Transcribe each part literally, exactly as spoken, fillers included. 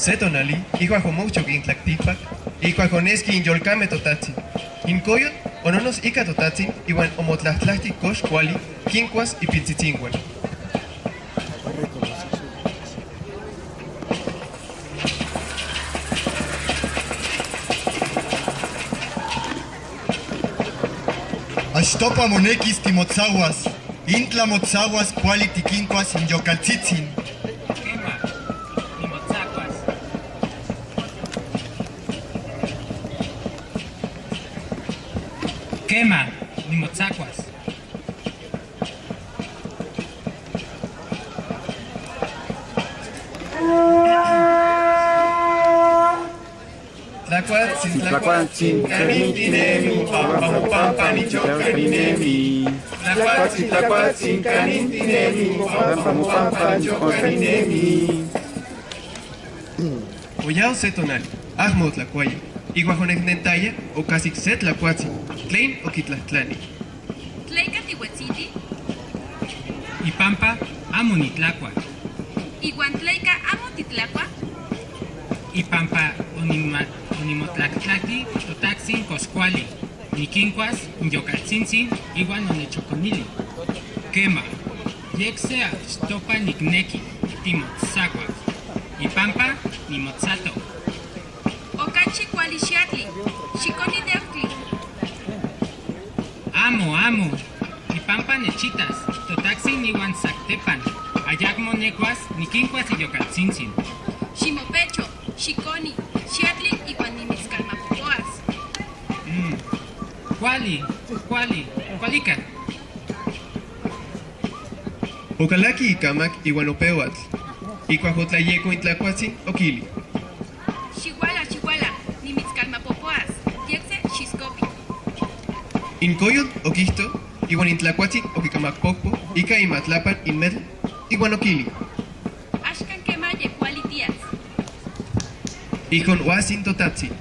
Se tonali, ikuak omoujchok in tlaktipa, ikuak oneski in yolkame totajtzin, in koyotl ononos ika totajtzin iuan omotlajtlajti kox kuali kinkuas ipiltzitzinhuan. Achtopa monekis timotsahuas. Intla motsahuas kuali tikinkuas in yokaltzitzin. Kema, nimotsakuas. Kema, nimotsakuas. Tlakuatsin, tlakuatsin, kanin tinemi, mopampa, mopampa nichokaninemi. Tlakuatsin, tlakuatsin, kanin tinemi, mopampa, mopampa nichokaninemi. Oyau se tonal, ahmo otlakuaya. Ikuak onegnentaya, okahsik se tlakuatsin, tlen okitlajtlani. Tleika tihuetziti? Ipampa amo nitlakua. Ihuan tleika amo titlakua? Ipampa onima-, onimotlaktlati totaksin kox kuali nikinkuas in yokaltzintzin ihuan onechokonili. Kema, yek se achtopa nikneki timotsakuas, ipampa nimotsato. Okachi kuali xiatli, xikoni neuktli. Amo, amo. Ipampa nechitas totaksin ihuan saktepan ayakmo nekuas nikinkuas in yokaltzintzin. Ximopecho, xikoni xiatli ihuan nimitskalmapopoas. Mm. Kuali, kuali, kualika. Okalaki ikamak ihuan opehuatl. Ikuak otlayeko in tlakuatsin, okili. Xihuala, xihuala, nimitskalmapopoas, yek se xiskopi. In koyotl okijto, ihuan in tlakuatsin okikamakpokpo ika imatlapan in metl, ihuan okili. Axkan kema ye kuali tias. Ijkon oahsi in totajtzin.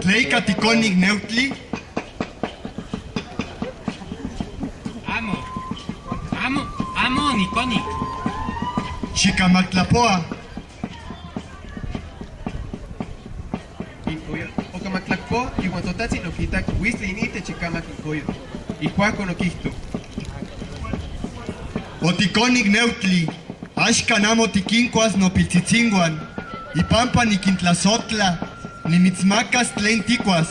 Tleika tikonik neuktli? Amo, amo, amo nikonik. Xikamatlapoa. In koyotl okamatlakpoa, ihuan totajtzin okitak huisli in itech ikamak in koyotl. Ijkuakon okijto. Otikonik neuktli, axkan amo tikinkuas nopiltzitzinhuan, ipampa nikintlasojtla, nimitsmakas tlen tikuas,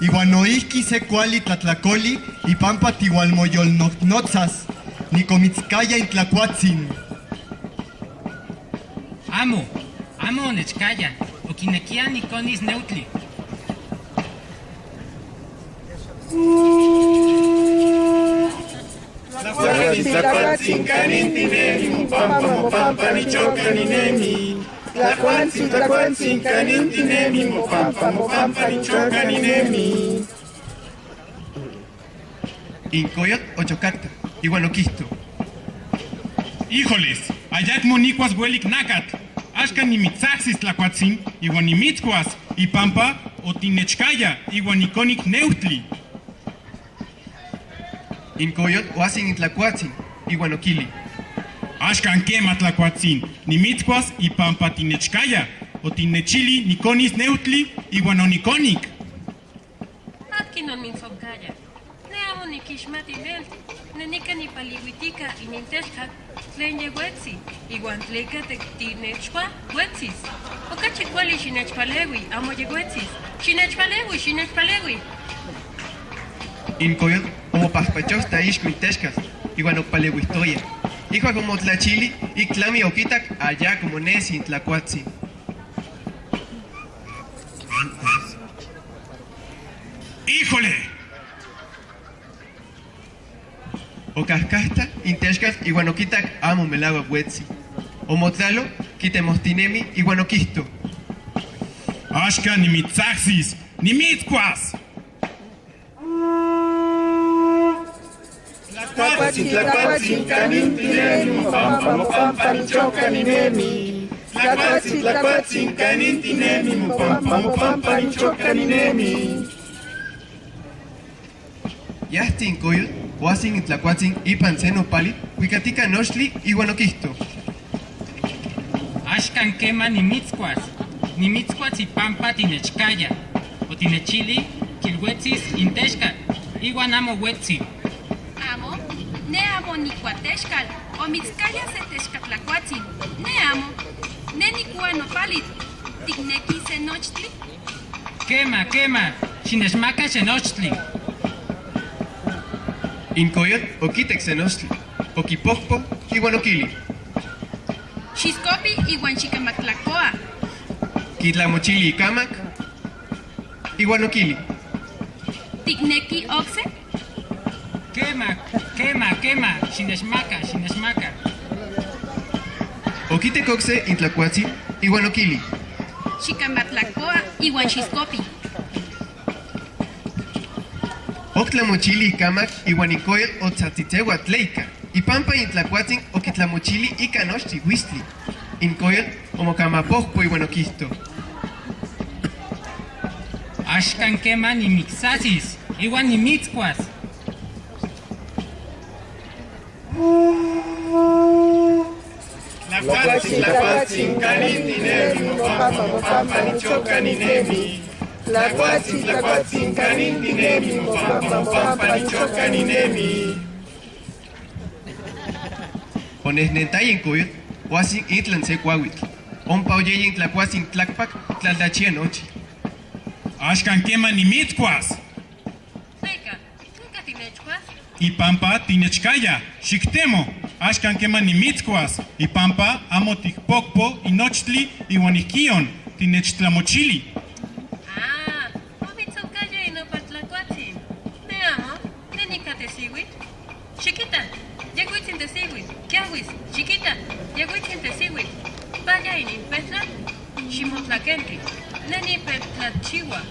ihuan noijki se kuali tlatlakoli, ipampa tihualmoyolnojnotsas, nikomitskaya in tlakuatsin. Amo, amo onechkaya, okinekia nikonis neuktli. Tlakuatsin, tlakuatsin, kanin tinemi, mopampa, mopampa nichokaninemi. Tlakuatsin, tlakuatsin, kanin tinemi, mopampa, mopampa nichokaninemi. In koyotl ochokakta, ihuan okijto. Híjoles, ayakmo nikuas huelik nakatl. Axkan nimitsajsis tlakuatsin, ihuan nimitskuas, ipampa otinechkaya, ihuan nikonik neuktli. In koyotl oahsi in tlakuatsin, ihuan okili. Axkan kema tlakuatsin, nimitskuas, ipampa tinechkaya, otinechili nikonis neuktli, ihuan onikonik. Atkin oninsonkaya. Ne amo nikixmati nel, ne nikan nipalihuitika inintechkak tlen ye huetzi, ihuan tleka te-, tinechua huetzis. Okachi kuali xinechpalehui, amo ye huetzis. Xinechpalehui, xinechpalehui. In koyotl omopajpachojta ixko in techkatl, ihuan okpalehuijtoya. Ikuak omotlachili, ik tlami okitak ayakmo nesi in tlakuatsin. ¡Híjole! Okajkajta in techkatl ihuan okitak amo melahuak huetzi. Omotlalo, kitemojtinemi ihuan okijto. Axka nimitsajsis, nimitskuas. Tlakuatsin, tlakuatsin, kanin tinemi, mopampa, mopampa nichokaninemi. Tlakuatsin, tlakuatsin, kanin tinemi, mopampa, mopampa nichokaninemi. Yajti in koyotl, oajsi in tlakuatsin ipan se nopali, huikatika nochtli, ihuan okijto: Axkan kema nimitzkuas, nimitzkuas ipampa tinechkaya, o tinechili, kilhuetzis in teshkatl, ihuan amo huetzi. Amo, ne amo nikua teshkatl, o mitzkaya se teshkatl tlakuatsin, ne amo, ne nikua nopali, tikneki se nochtli? Kema, kema, xinechmaka se nochtli. In koyotl okitek se nochtli, okipokpo, ihuan okili: Xizkopi ihuan xikamak tlakoa. Kitlamochili ikamak, ihuan okili: Tikneki okse? Kema, kema, kema, xinechmaka, xinechmaka. Okitek okse in tlakuatsin, ihuan okili: Xikamak tlakoa ihuan xizkopi. Oktlamochili ikamak, ihuan in koyotl otzajtzitzehua tleika, ipampa in tlakuatsin okitlamochili ika nochtli huistli. In koyotl omokamapokpo, ihuan okijto: Axkan kema nimitzajsis, ihuan nimitzkuas. Tlakuatsin, tlakuatsin, kanin tinemi? Mopampa, mopampa nichokan ninemi. Tlakuatsin, tlakuatsin, kanin tinemi? Mopampa, mopampa nichokan ninemi. Onehnentaya in koyotl, oajsi intlan se kuahuitl. Ompa oyaya in tlakuatsin tlakpak, tlatlachia nochi. Axkan kema nimitzkuas. Tleka, tleka tinechkuas? Ipampa tinechkaya, xiktemo. Axkan kema nimitzkuas, ipampa amo tikpokpo in nochtli ihuan ikion tinechtlamochili. Ah, omitzonkaya in nopa tlakuatsin. Ne amo, ne nika tesihuitl. Xikita, yehuitsin tesihuitl, kiahuis, xikita, yehuitsin tesihuitl. Paya inin petlal, ximotlakenti, ne nipetlachihua.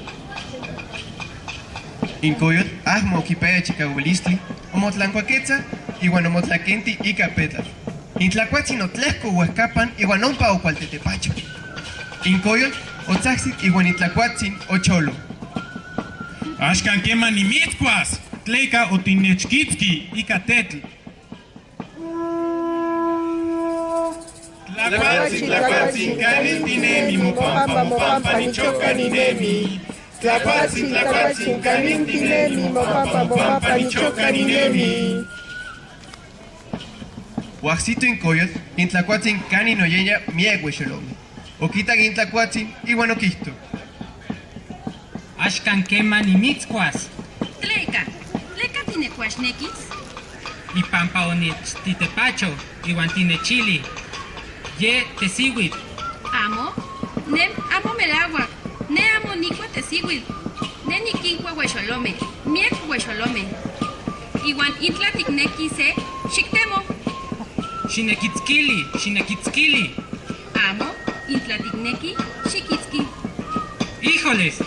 In koyotl amo okipaya chikaualistli, omotlankuaketza, ihuan omotlakenti ika petlal. In tlakuatsin otlejkok huejkapan ihuan ompa okualtetepacho. In koyotl otzajtzik ihuan in tlakuatsin ocholo. Axkan kema nimitzkuas, tleka otinechkitski ika tetl. Tlakuatsin, tlakuatsin, kanin tinemi? Mopampa, mopampa nichokan ninemi. Tlakuatsin, tlakuatsin, kanin tinemi? Mopampa, mopampa nichokan ninemi. Oajsito in koyotl, in tlakuatsin kanin oyaya miek huesholome. Okitak in tlakuatsin, ihuan okijto: Axkan kema nimitzkuas. Tleka, tleka tinekuasnekis? Ipampa onechtitepacho, ihuan tinechili, ye tesihuitl. Amo, ne amo melahuak, ne amo nikua tesihuitl, ne nikinkua huesholome, miek huesholome. Ihuan intla tikneki se, xiktemo. Xinekitskili, xinekitskili. Amo, intla tikneki, xikitski. Híjoles.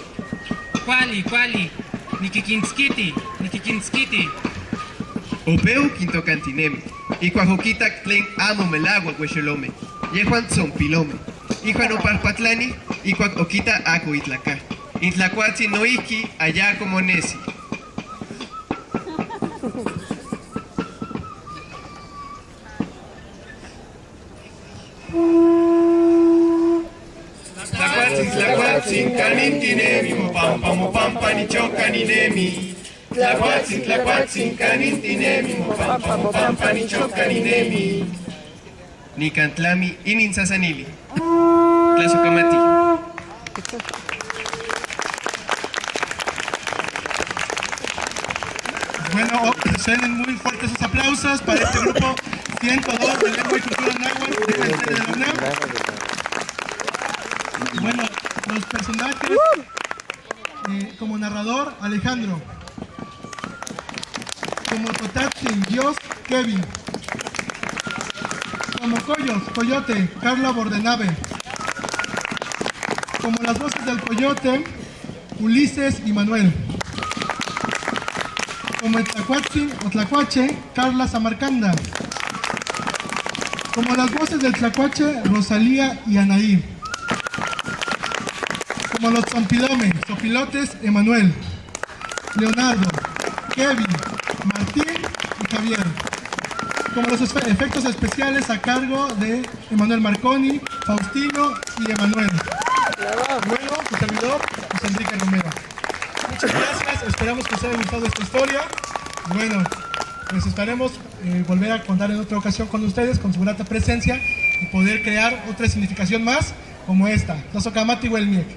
Kuali, kuali, nikikintskiti, nikikintskiti. Opeu kintokantinemi, ikuak okitak tlen amo melahuak huesholome, yejuan tzompilome. Ihuan opajpatlani, ikuak okita ako itlaka. In tlakuatsin noijki ayako monesi. Tlakuatsin, tlakuatsin, kanin tinemi? Mopampa, mopampa nichokan ninemi. Tlakuatsin, tlakuatsin, kanin tinemi? Mopampa, mopampa nichokan ninemi. Nikan tlami inin sasanili. Tlasokamati. Bueno, o-, suenen muy fuertes sus aplausos para este grupo ciento dos de Lengua y Cultura Náhuatl de la sede de la UNAM. Bueno, los personajes, eh, como narrador, Alejandro. Como Totatsin, Dios, Kevin. Como Coyos, Coyote, Carla Bordenave. Como las voces del Coyote, Ulises y Manuel. Como el Tlacuatsin o Tlacuache, Carla Samarcanda. Como las voces del Tlacuache, Rosalía y Anaí. Como los Zompilome, Zopilotes, Emanuel, Leonardo. Kevin, Martín y Javier. Como los esfe-, efectos especiales a cargo de Emanuel Marconi, Faustino y Emanuel. Bueno, su servidor, José Enrique Romero. Muchas gracias, esperamos que os haya gustado esta historia. Y bueno, pues esperemos, eh, volver a contar en otra ocasión con ustedes, con su grata presencia y poder crear otra significación más como esta. Toso kamati wel miek.